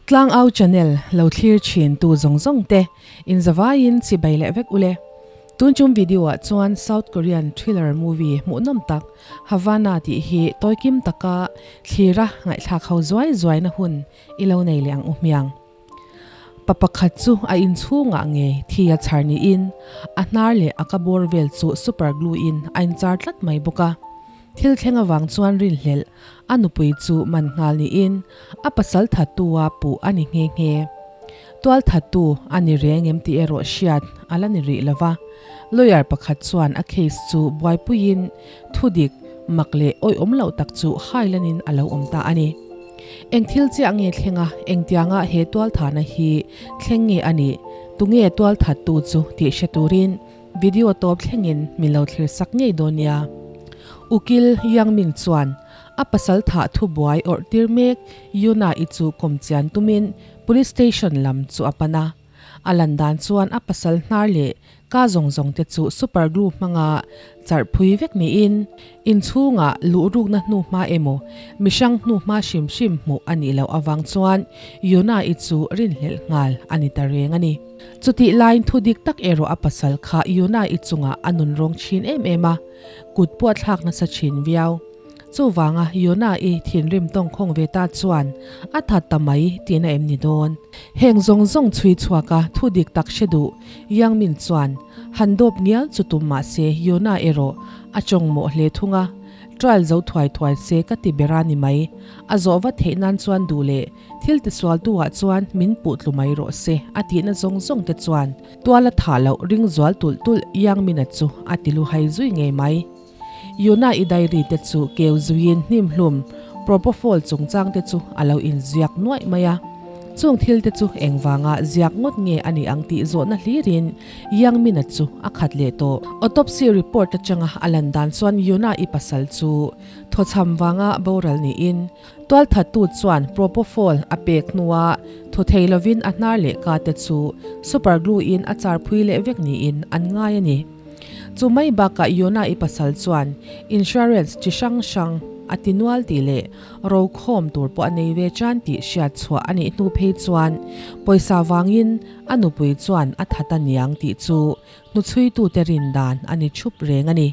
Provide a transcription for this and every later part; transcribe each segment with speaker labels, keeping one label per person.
Speaker 1: Tlangau channel lo thlir thin tu zawng zawng te in zavaiin chibai leh vek ule. Tun chung video ah chuan South Korean thriller movie hmuhnawm tak Havana tih hi tawikim taka thlira ngaihthlak ho zuai zuai na hun i lo nei leh ang u hmiang. Pa pakhat chu a inchhungah ngei thi a chhar niin a hnar leh a ka bawr vel chu super glue in a inchar tlat mai bawk a. Thil thleng avang chuan rinhlelh a nupui chu man nghal niin a pasal thattu-a puh a ni nghe nghe. Tual thattu a ni reng em tih erawh hriat a la ni rih lo va. Lawyer pakhat chuan a case chu buaipuiin thudik, mak leh awihawm loh tak chu hailanin a lo awm ta a ni. Eng thil chiah nge thleng a, engtianga he tualthahna hi thleng nge a nih, tunge tualthattu chu tih hre turin video tawp thlengin min lo thlir sak ngei dawn nia. Ukil Yang Min chuan a pasal thah thubuai awrh tir mek Yuna-i chu kawmchian tumin Police Station lam chu a pan a. A lan dan chuan a pasal hnar leh ka zawng zawng te chu super glue hmanga charh phui vek niin inchhungah luh rukna hnu hma emaw mihrang hnu hma hrim hrim hmuh a nih loh avang chuan Yuna-i chu rinhlelh nghal a ni ta reng a ni. Chutih laiin thu dik tak erawh a pasal kha Yuna-i chungah a nun rawng thin em em a, kut pawh a thlak nasa thin viau. Chuvanga Yona-i thinrim tawngkhawng ve ta chuan a that ta mai tihna em ni dawn? Heng zawng zawng chhui chhuaka thu dik tak hre duh Yang Min chuan han dawp ngial chu tum mah se Yona erawh a tawng mawh hle thung a, trial zo thuai thuai se ka ti ber a ni mai. A zawh vat theih nan chuan duh leh thil tisualtu ah chuan min puh tlu mai rawh se a tihna zawng zawng te chuan tual a thah loh ring zual tulh tulh Yang Min-a chu a ti luhai zui ngei mai. Yuna i diary te chu keu zuiin hnim hlum propofol chungchang te chu a lo inziak nuaih mai a. Chung thil te chu engvanga ziak ngawt nge a nih ang tih zawhna hlirin Yang Mina chu a khat leh tawh. Autopsy report atanga a lan dan chuan Yuna i pasal chu thawchham vanga boral niin tualthattu chuan propofol a pek hnua thaw thei lovin a hnar leh ka te chu super glue in a char phui leh vek niin an ngai a ni. Chu mai bakah Yona-i pasal chuan insurance chi hrang hrang a ti nual tih leh rokhawm tur pawh a nei ve tan tih hriat chhuah a nih hnu phei chuan pawisa vangin a nupui chuan a that a niang tih chu hnuchhuitute rin dan a ni thup reng a ni.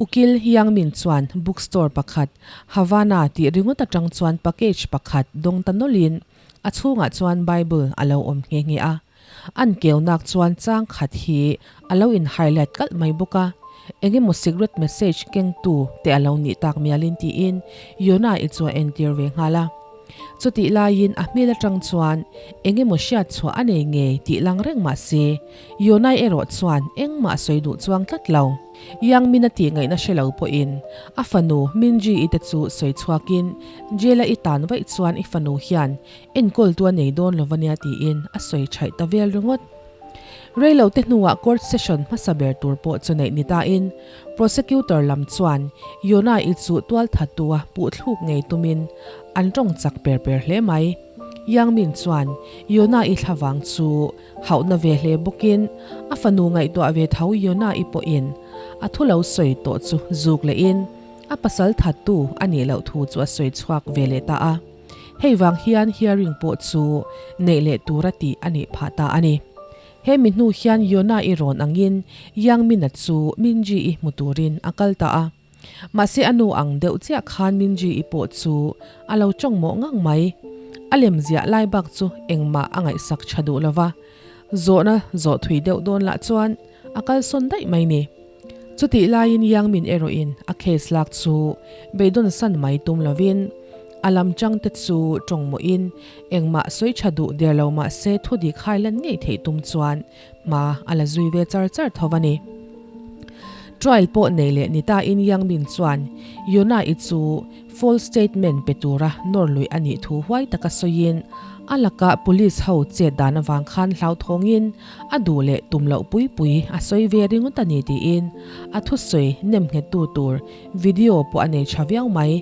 Speaker 1: Ukil Yang Min chuan bookstore pakhat Havana tih ringawt atang chuan package pakhat dawng ta nawlhin a chhungah chuan Bible a lo awm nghe nghe a. An keunak chuan chang khat hi a lo in highlight kalh mai bawk a, eng emaw secret message kengtu te a lo nih tak mialin tiin Yona-i chu a entir ve nghal a. Chutih laiin a hmel atang chuan eng emaw hriat chhuah a nei ngei tih lang reng mah se, Yona-i erawh chuan engmah sawi duh chuang tlat lo. Yang Min a tih ngaihna hre lo pawhin a fanu Minji-i te chu sawi chhuakin jail-a i tan vaih chuan i fanu hian Enkawltu a nei dawn lo ania tiin a sawi thaih ta vel ringawt. Reilo te hnuah court session hmasa ber tur pawh chu neih ni tain prosecutor lam chuan Yona-i chu tualthattu a puh thluk ngei tumin an tawng chak per per hle mai. Yang Min chuan Yona-i thlavang chu hauhna ve hle bawkin a fanu ngaihtuah ve tho Yona-i pawhin a thu lo sawi tawh chu zuk lehin a pasal thattu a nih loh thu chu a sawi chhuak ve leh ta a. Hei vang hian hearing pawh chu neih leh tura tih a nih phah ta a ni. He mi hnu hian Yona-i rawn angin Yang Min-a chu Minji-i hmu turin a kal ta a. Mahse a nu ang deuh chiah khan Minji-i pawh chu a lo tawng mawh ngang mai. A lem ziah lai bak chu engmah a ngaihsak tha duh lo va. Zawhna zawh thui deuh dawn lah chuan a kalsawn daih mai ni. Chutih laiin Yang Min erawhin a case lak chu beidawn san mai tum lovin a lam chang te chu tawng mawhin engmah sawi tha duh der lo mah se thudik hailan ngei theih tum chuan hma a la zui ve char char tho a ni. Trial pawh nei leh ni tain Yang Min chuan Yuna-i chu False statement pe tura nawr luih a nih thu huai taka sawiin a lakah police ho chet dan avang khan hlauthawngin a duh leh tum loh pui pui a sawi ve ringawt a ni tiin a thusawi nem nghettu tur video pawh a nei tha viau mai.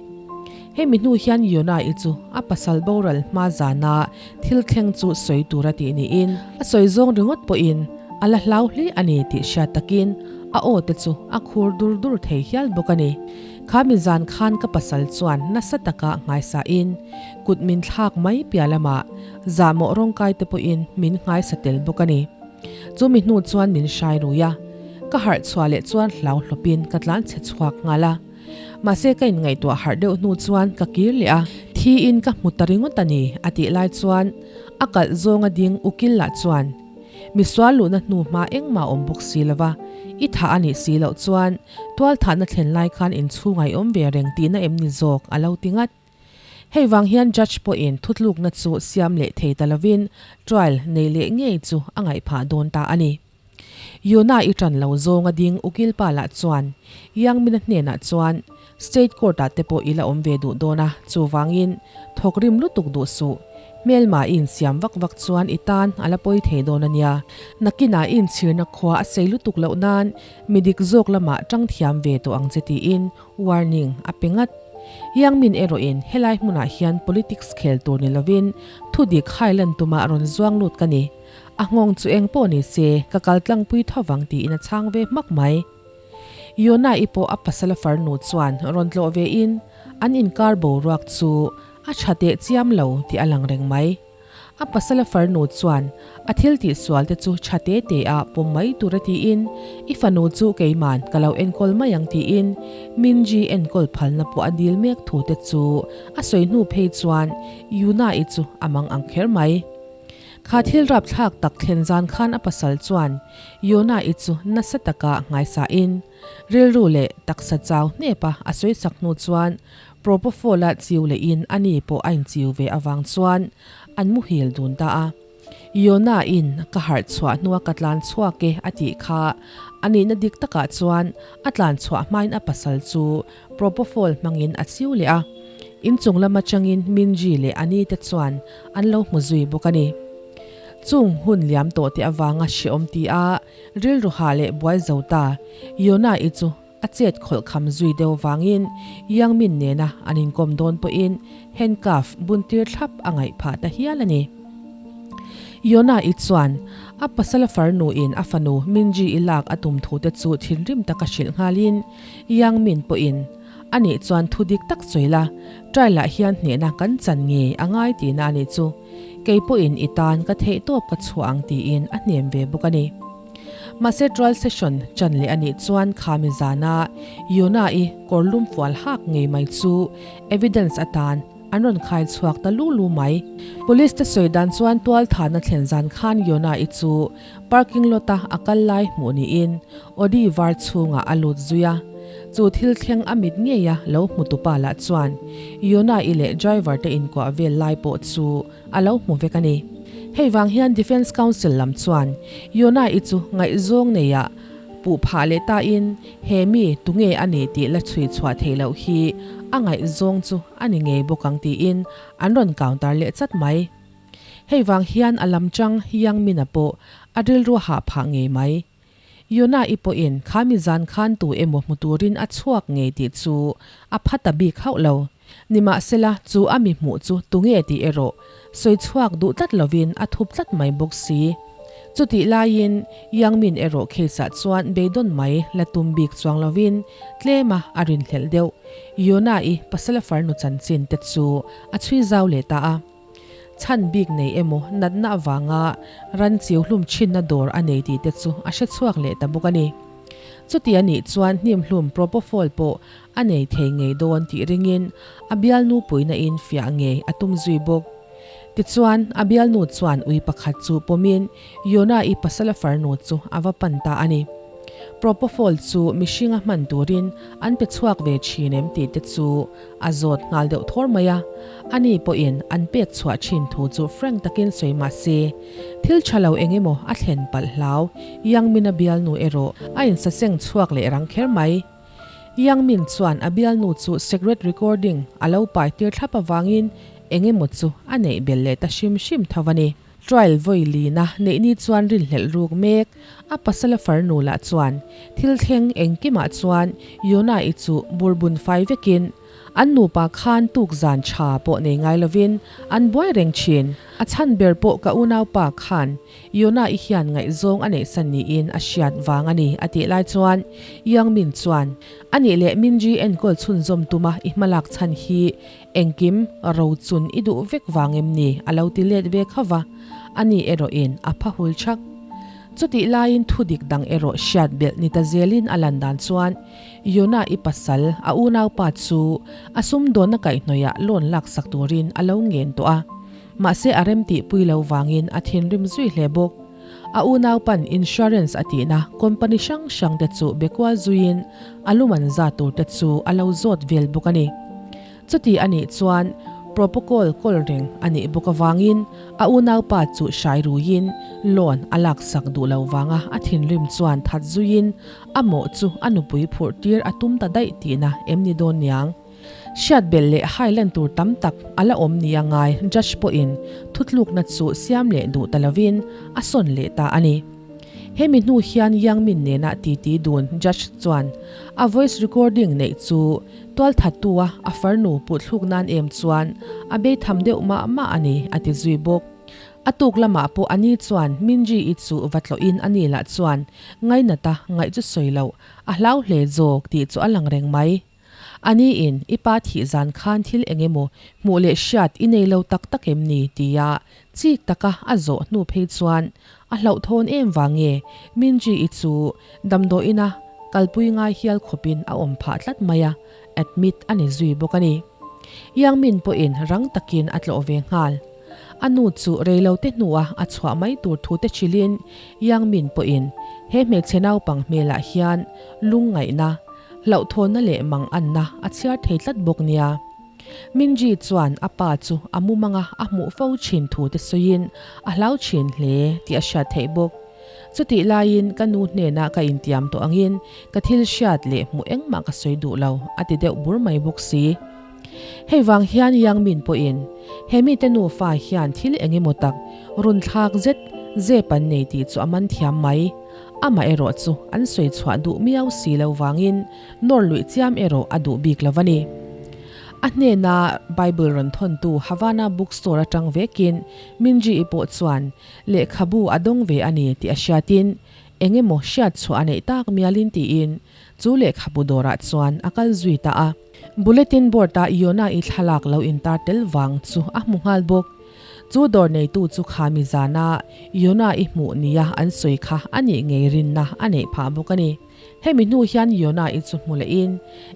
Speaker 1: Hemi hnu hian Yona-i chu a pasal boral hma zana thil thleng chu sawi tur a tih niin a sawi zawng ringawt pawhin a la hlau hle a ni tih hriat takin a aw te chu a khur dur dur thei hial bawk a ni. Kha mi zan khan ka pasal chuan nasa taka nghaisain kut min thlak mai piah lamah zahmawh rawngkai te pawhin min nghaisa tel bawk a ni. Chu mi hnu chuan min hrai rui a, ka harh chhuah leh chuan hlau hlawpin ka tlan chhe chhuak nghal a. Mahse ka inngaihtuah harh deuh hnu chuan ka kir leh a, thiin ka hmu ta ringawt a ni a tih lai chuan a kalh zawnga ding ukil lah chuan misual luhna hnu hma engmah awm bawk si lova, i thah a nih si loh chuan tual thahna thlen lai khan inchhungah i awm ve reng tihna em ni zawk a lo ti ngat. Hei vang hian judge pawhin thutlukna chu siam leh thei ta lovin trial nei leh ngei chu a ngaihphah dawn ta a ni. Yuna i ṭan lo zawnga ding ukil pa lah chuan Yang Mina hnenah chuan State court ah te pawh i la awm ve duh dawn a, chuvangin thawk rim lutuk duh suh. Hmelma i insiam vak vak chuan i tan a la pawi thei dawn a nia. Nakinah i inchhirna khua a sei lutuk loh nan mi dik zawk lamah ṭang thiam ve tawh ang che tiin warning a pe ngat. Yang Min erawhin helai hmunah hian politics khel tur ni lovin thudik hai lan tuma rawn zuang lut ka ni. A nghawng chu eng pawh ni se, ka kal tlangpui tho vang tiin a chhang ve hmak mai. Yona-i pawh a pasala farnu chuan rawn tlawh ve in an inkar boruak chu a tha teh chiam lo tih a lang reng mai. A pasala farnu chuan a thil tihsual te chu tha te te a pawm mai tur a tiin i fanu chu keiman ka lo enkawl mai ang tiin Minji enkawl phalna pawh a dil mek thu te chu a sawi hnu phei chuan Yuna-i chu a mang ang kher mai. Kha thil rapthlak tak thlen zan khan a pasal chuan Yona-i chu nasa taka nghaisahin rilru leh taksa chau hnepa a sawisak hnu chuan Propofol-a chiu lehin ani pawh a inchiu ve avang chuan an muhil dun ta a. Yona-in ka harh chhuah hnua ka tlan chhuak e a tih kha a nihna dik takah chuan a tlan chhuah hmain a pasal chu Propofol hmangin a chiu leh a, inchung lam atangin Minji leh Ani te chuan an lo hmu zui bawk a ni. Chung hun liam tawh te avanga hrehawm ti a, rilru hah leh buai zo ta Yona-i chu a chet khawlh kham zui deuh vangin Yang Min nena an inkawm dawn pawhin handcuff bun tir thlap a ngaih phah ta hial a ni. Yona-i chuan a pasala farnuin a fanu Minji-i lak a tum thu te chu thinrim taka hrilh nghalin Yang Min pawhin, A nih chuan thu dik tak sawi la, trial ah hian hnehna kan chan ngei a ngai tihna a nih chu. Kei pawhin i tan ka theih tawp ka chhuah ang tiin a hnem ve bawk a ni. Mahse trial session chan leh a nih chuan khami zana Yuna-i kawrlum fual hak ngei mai chu evidence atan An rawn khai chhuak ta lu lu mai. Police te sawi dan chuan tual thahna thlen zan khan Yona-i chu parking lot a a kal lai hmuh niin Audi var chhungah a lut zui a. Chu thil thleng a mit ngei a lo hmu tupa lah chuan Yona-i leh driver te inkuah vel lai pawh chu a lo hmu vek a ni. Hei vang hian Defence Council lam chuan Yona-i chu ngaihzawng neiah puh phah leh tain he mi tunge a ni tih la chhui chhuah theih loh hi a ngaihzawng chu a ni ngei bawk ang tiin an rawn counter leh chat mai. Hei vang hian a lam chang Yang Mina pawh a rilru hah phah ngei mai. Yona-i pawhin kha mi zan khan tu emaw hmu turin a chhuak ngei tih chu a pha ta bik hauh lo. Nimahsela chu a mi hmuh chu tunge tih erawh sawi chhuak duh tlat lovin a thup tlat mai bawk si. Chutih laiin Yang Min erawh case-ah chuan beidawn mai la tum bik chuang lovin tlema a rinhlelh deuh. Yona-i pasala farnu chanchin te chu a chhui zau leh ta a. Chhan bik nei emaw natna avanga ran chiu hlum thinna dawr a nei tih te chu a hre chhuak leh ta bawk a ni. Chuti a nih chuan hnim hlum propofol pawh a nei thei ngei dawn tih ringin a bialnu puina in fiah ngei a tum zui bawk. Tichuan, a bialnu chuan ui pakhat chu pawmin Yona-i pasala farnu chu a va pan ta a ni. Propofol chu mihringa hman turin an pe chhuak ve thin em tih te chu a zawt nghal deuh thawr mai a. Ani pawhin an pek chhuah thin thu chu frank takin sawi mah se, thil tha lo eng emaw a thlen palh hlau. Yang Min-a bialnu erawh a insaseng chhuak leh rang kher mai. Yang Min chuan a bialnu chu secret recording a lo pai tir thlap avangin eng emaw chu a neih belh leh ta hrim hrim tho a ni. Trial vawi lina neih ni chuan rinhlelh ruk mek. A pasala farnu lah chuan thil thleng engkimah chuan Yona-i chu burbun fai vekin An nupa khan tuk zan tha pawh nei ngai lovin an buai reng thin. A chhan ber pawh ka unaupa khan Yona-i hian ngaihzawng a neihsan niin a hriat vang a ni a tih lai chuan Youngmin chuan, A nih leh Minji enkawl chhunzawm tuma i hmalak chhan hi engkim rochun i duh vek vang em ni? a lo ti let ve kha va, ani erawhin a pha hul chak. Chutih laiin thudik dang erawh hriat belh ni ta zelin a lan dan chuan Yona-i pasal a unaupa chu a sumdawnna kaihhnawihah loan laksak turin a lo ngen tawh a. Mahse a remtihpui lo vangin a thinrim zui hle bawk. A unaupan insurance a tihna company hrang hrang te chu be kual zuiin a luman za tur te chu a lo zawt vel bawk a ni. Chuti a nih chuan propocol kawl reng a nih bawk avangin a unaupa chu hrai ruiin loan a laksak duh lo vanga a thinrim chuan that zuiin a mawh chu a nupui phurh tir a tum ta daih tihna em ni dawn niang? Hriat belh leh hai lan tur tam tak a la awm nia ngai judge pawhin thutlukna chu siam leh duh ta lovin a sawn leh ta a ni. Hemi hnu hian Yang Min nena titi dun judge chuan a voice recording neih chu tualthattua a farnu puhthluk nan em chuan a beitham deuh mah mah a ni a ti zui bawk. A tuk lamah pawh ani chuan Minji-i chu va tlawhin a ni lah chuan ngainata ngaih chu sawi loh a hlau hle zawk tih chu a lang reng mai. A ni in, i pa thih zan khan thil eng emaw hmuh leh hriat i nei lo tak tak em ni? tia chik taka a zawh hnu phei chuan a hlauhthawn em vang nge Minji-i chu damdawiina kalpui ngai hial khawpin a awm phah tlat mai a, admit a ni zui bawk a ni. Yang Min pawhin rang takin a tlawh ve nghal. A nu chu reilote hnua a chhuah mai tur thu te hrilhin Yang Min pawhin he hmeichhe naupang hmelah hian lungngaihna, hlauhthawnna leh manganna a chhiar thei tlat bawk nia. Minji chuan a pa chu a mumanga a hmuh fo thin thu te sawiin a hlau thin hle tih a hriat theih bawk. Chutih laiin ka nu hnena ka intiam tawh angin ka thil hriat leh hmuh engmah ka sawi duh lo a ti deuh bur mai bawk si. Hei vang hian Yang Min pawhin he mite nufa hian thil eng emaw tak run thlak zet zep an nei tih chu a man thiam mai. Amah erawh chu an sawi chhuah duh miau si lo vangin nawr luih chiam erawh a duh bik lo a ni. A hnena Bible rawn thawntu Havana Bookstore atang vekin Minji-i pawh chuan lehkhabu a dawng ve a ni tih a hriatin eng emaw hriat chhuah a neih tak mialin tiin chu lehkhabu dawrah chuan a kal zui ta a. Bulletin board-a Yona-i thlalak lo intar tel vang chu a hmu nghal bawk. Chu dawr neitu chu khami zana Yona-i hmuh nia an sawi kha a nih ngei rinna a neih phah bawk a ni. Hemi hnu hian Yona-i chu hmu lehin,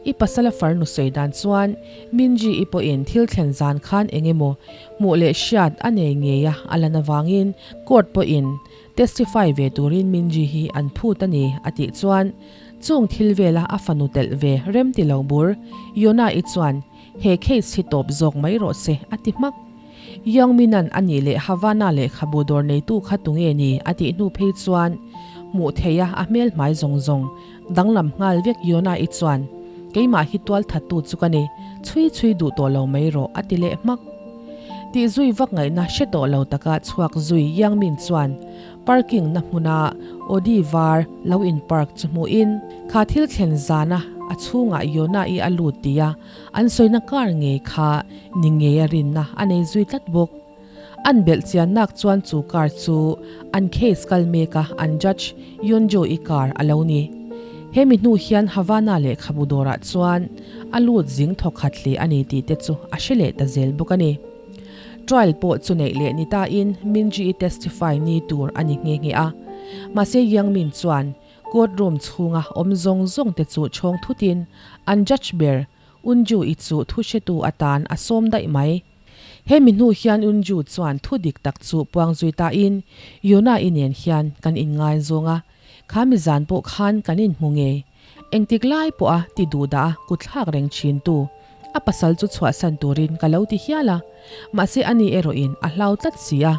Speaker 1: I pasala farnu sawi dan chuan Minji-i pawhin thil thlen zan khan eng emaw hmuh leh hriat a nei ngei a a lan avangin court pawhin testify ve turin Minji hi an phut a ni a tih chuan chung thil vela a fanu telh ve rem ti lo bur Yona-i chuan He case hi tawp zawk mai rawh se, a ti hmak. Youngmin-a'n a nih leh Havana lehkhabu dawr neitu kha tunge ni a tih hnu phei chuan hmuh theih a a hmel hmai zawng zawng danglam nghal vek Yona-i chuan Keimah hi tualthattu chu ka ni, chhui chhui duh tawh lo mai rawh a ti leh hmak. Tih zui vak ngaihna hre tawh lo taka chhuak zui Youngmin chuan Parking na hmuna Audi var lo in park chu hmuhin kha thil thlen zana a chhungah Yona-i a lut tia an sawina car ngei kha ni ngei a rinna a nei zui tlat bawk. An belh chian nak chuan chu car chu an case kal meka an judge Yonjo-i car a lo ni. Hemi hnu hian Havana lehkhabu dawrah chuan a lut zing thawkhat hle a ni tih te chu a hre leh ta zel bawk a ni. Trial pawh chu neih leh ni tain Minji-i testify ni tur a ni nghe nghe a. Mahse Yang Min chuan court room chhunga awm zawng zawng te chu chhawng thutin an judge ber Unju-i chu thu hretu atan a sawm daih mai. He mi hnu hian Unju chuan thu dik tak chu puang zui tain Yuna-i nen hian kan inngaizawng a, kha mi zan pawh khan kan inhmu ngei. Engtik lai pawha ti duh dah a kutthlak reng thin tu a pasal chu chhuahsan turin ka lo ti hial a, mahse ani erawhin a hlau tlat si a,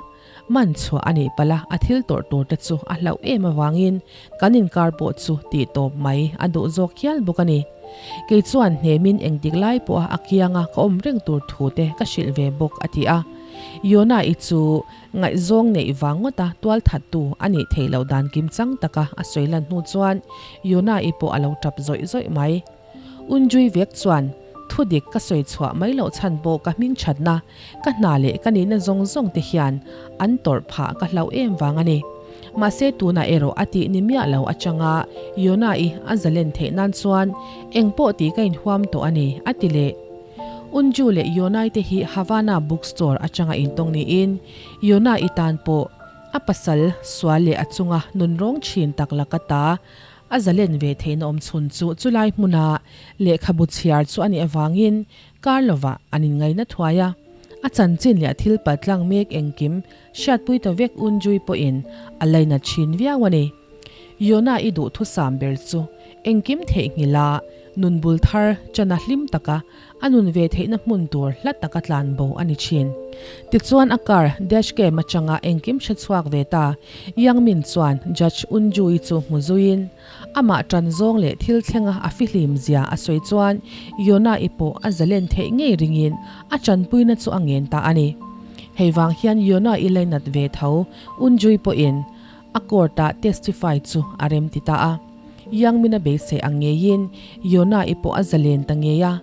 Speaker 1: man chhuah a nih palh a, a thil tawrh tur te chu a hlauh em avangin kan inkar pawh chu tih tawp mai a duh zawk hial bawk a ni. Kei chuan hnemin engtik lai pawha a kianga ka awm reng tur thu te ka hrilh ve bawk a ti a, Yona-i chu Ngaihzawng neih vang ngawta tualthattu a nih theih loh dan kim chang taka a sawi lan hnu chuan Yuna-i pawh a lo tap zawih zawih mai. Unjui vek chuan Thudik ka sawi chhuah mai loh chhan pawh ka hming thatna, ka hna leh ka nihna zawng zawng te hian an tawrh phah ka hlauh em vang a ni. Mahse tunah erawh a tih ni miah lo atanga Yona-i a zalen theih nan chuan eng pawh tih ka inhuam tawh a ni, a ti leh. Unju leh Yona-i te hi Havana Bookstore atanga intawng niin Yona-i tan pawh a pasal sual leh a chunga nunrawng thin tak laka ta A zalen ve theihna awm chhun chu chulai hmuna lehkhabu chhiar chu a nih avangin kar lovah an inngaina thuai a. A chanchin leh a thil paltlang mek engkim hriatpui ta vek Unjui pawhin a lainat thin viau a ni. Yona i duhthusam ber chu engkim theihnghilh a, nun bul thar chana hlim taka A nun ve theihna hmun tur hla taka tlan bo a ni thin. Tichuan a car dash cam atanga engkim hre chhuak ve ta Yang Min chuan Judge Unju-i chu hmu zuiin amah tan zawng leh thil thlenga a fihlim zia a sawi chuan Yona-i pawh a zalen theih ngei ringin a tanpuina chu a ngen ta a ni. Hei vang hian Yona-i lainat ve tho Unju-i pawhin a court-ah testify chu a remti ta a. Yang Min a beisei ang ngeiin Yona-i pawh a zalen ta ngei a,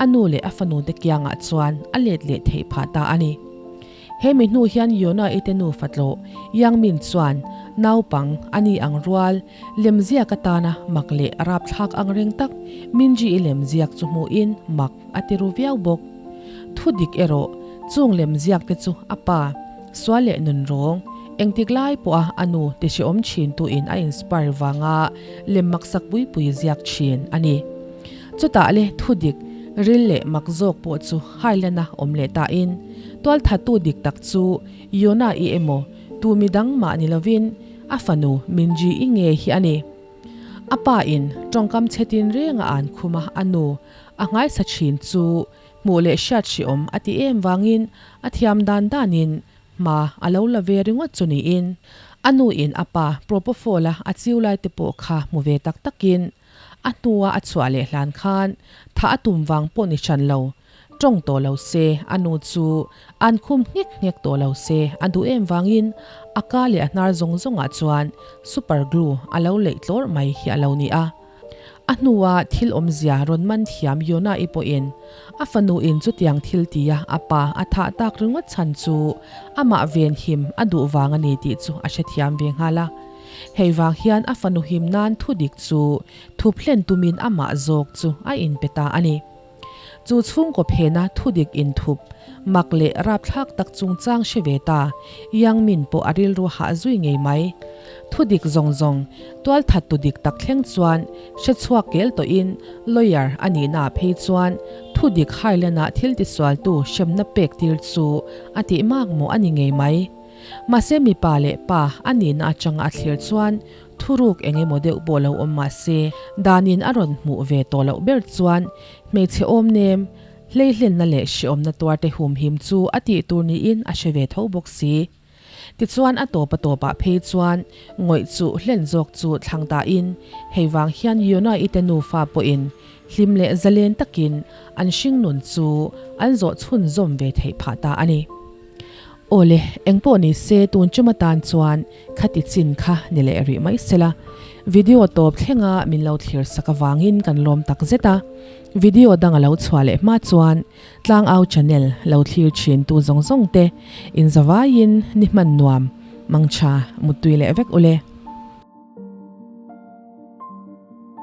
Speaker 1: a nu leh a fanute kiangah chuan a let leh theih phah ta a ni. He mi hnu hian Yona-i te nufa tlawh Yang Min chuan naupang a ni ang rual lemziak atana mak leh rapthlak ang reng tak Minji-i lemziak chu hmuhin mak a ti ru viau bawk. Thu dik erawh chung lemziak te chu a pa Sual leh nun rawng, engtik lai pawha a nu ti hrehawm thin tuin a inspire vanga lem maksak pui pui ziak thin a ni. Chutah le thudik, ril leh mak zawk pawh chu hailana awm leh tain, tualthattu dik tak chu Yona-i emaw tu midang mah ni lovin a fanu Minji-i ngei hi a ni. A pa in tawngkam chhe tin renga an khum a, a nu a nghaisa thin chu Hmuh leh hriat hrehawm a ti em vangin a thiam dan danin hma a lo la ve ringawt chu niin a nu in a pa propofol a a chiu lai te pawh kha hmu ve tak takin a hnua a chhuah leh hlan khan thah a tum vang pawh ni hran lo tawng tawh lo se a nu chu an khum nghek nghek tawh lo se a duh em vangin a ka leh a hnar zawng zawngah chuan super glue a lo leih tlawrh mai hi a lo ni a. A hnua thil awmzia rawn man thiam Yona-i pawhin a fanu in chutiang thil tia a pa a thah tak ringawt chhan chu amah ven him a duh vang a ni tih chu a hrethiam ve nghal a. Hei vang hian a fanu him nan thudik chu thup hlen tumin amah zawk chu a inpe ta a ni. Chu chhungkaw phena thudik inthup, mak leh rapthlak tak chungchang hre ve ta, Yang Min pawh a rilru hah zui ngei mai. Thudik zawng zawng, tualthat tu dik tak thleng chuan hre chhuak kel tawhin lawyer a nihnaah phei chuan thudik Highland-ah thil tisualtu hremna pek tir chu a tih mak maw a ni ngei mai. Mahse mipa leh pa a nihna atanga a thlir chuan Thuruk eng emaw deuh pawh lo awm mah se, danin a rawn hmuh ve tawh loh ber chuan hmeichhe awm nem, hleihlenna leh hreawmna tuarte humhim chu a tih tur niin a hre ve tho bawk si. Tichuan a tawp a tawpah phei chuan ngawih chu hlen zawk chu thlang tain hei vang hian Yona-i te nufa pawhin hlim leh zalen takin an hringnun chu an zawh chhunzawm ve theih phah ta a ni. Awle, engpawh ni se tun chum atan chuan Khati chin kha ni leh rih mai sela, video tawp thlenga min lo thlir sak avangin kan lawm tak zet a. Video dang a lo chhuah leh hma chuan Tlangau channel lo thlir thin tu zawng zawng te inzavaiin ni hman nuam, mangtha, muttui leh vek ule.